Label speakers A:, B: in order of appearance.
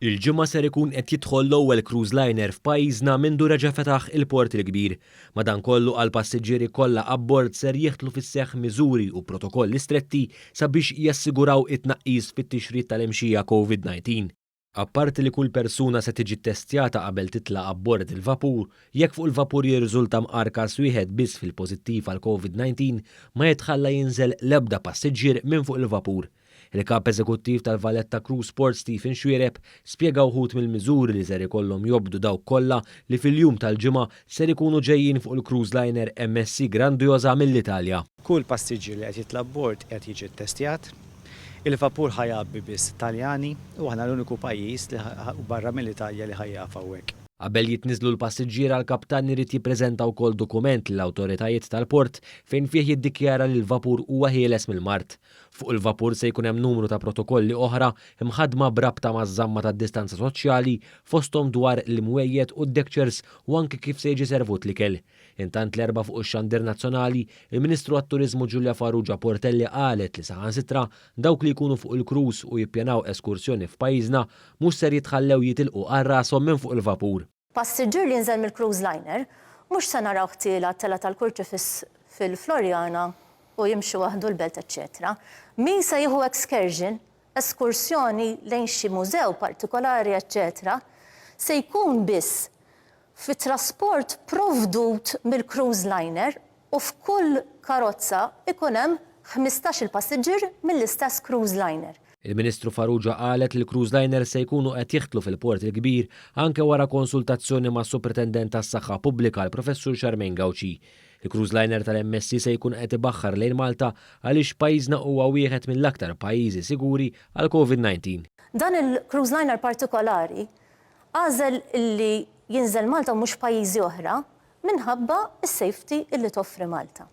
A: Il-Ġimgħa ser ikun qed jidħol l-ewwel cruise liner f'pajjiżna mindu reġa' fetaħ il-Port il-Kbir. Madankollu għall-passiġġieri kollha abbord ser jidħlu fis-seħħ miżuri u protokolli stretti sabiex jassiguraw it-tnaqqis fit-tixrid tal-imxija Covid-19. Apparti li kull persuna se tiġi ttestjata qabel titla' abbord il-vapur, jekk fuq il-vapur jirriżulta mqar każ wieħed biss fil-pożittiv għall-Covid-19, ma jitħalla jinżel l-ebda passiġġier minn fuq il-vapur. Il-Kap Eżekuttiv tal-Valletta Cruise Port Stephen Xuereb spjega wħud mill-miżuri li ser ikollhom jobdu dawk kollha li fil-jum tal-Ġimgħa ser ikunu ġejjin fuq il-cruise liner MSC Grandiosa mill-Italja.
B: Kull passiġġier li qed jitla' abbord qiegħed jiġi ttestjat. Il-vapur ħa jgħabbi biss Taljani u aħna l-uniku pajjiż li barra mill-Italja li ħa jieqaf hawnhekk.
A: Qabel jitniżżlu l-passiġġiera l-kaptan irid jippreżenta wkoll dokument lill-awtoritajiet tal-port fejn fih jiddikjara li l-vapur huwa ħieles mill-mard. Fuq il-vapur se jkun hemm numru ta' protokolli oħra mħaddma b'rabta maż-żamma tad-distanza soċjali fosthom dwar l-imwejjed u d-deckchairs u anki kif se jiġi servut l-ikel. Intant l-Erbgħa fuq ix-xandir nazzjonali, il-Ministru għat-Turiżmu Julia Farrugia Portelli qalet li saħansitra dawk li jkunu fuq il-cruise u jippjanaw eskursjoni f'pajjiżna mhux ser jitħallew jitilqu għal rashom minn fuq il-vapur.
C: Passiġġier li jinżel mill-cruise liner mhux se narawh tiela' t-telgħa tal-Kurċifiss fil-Floriana u jimxi waħdu l-Belt eċċetera. Min se jieħu excursion, eskursjoni lejn xi mużew partikolari eċċetera, se jkun biss fi trasport provdut mill-cruise liner u f'kull karozza jkun hemm 15-il passiġġier mill-istess cruise liner.
A: Il-Ministru Farrugia qalet li l-cruise liners se jkunu qed jidħlu fil-Port il-Kbir anke wara konsultazzjoni mas-Supretendent tas-Saħħa Pubblika l-Professur Charmaine Gauci. Il-cruise liner tal-MSC se jkun qed ibaħħar lejn Malta għaliex pajjiżna huwa wieħed mill-aktar pajjiżi siguri għall-Covid-19.
C: Dan il-cruise liner partikolari għażel li jinżel Malta u mhux pajjiżi oħra minħabba s-safety illi toffri Malta.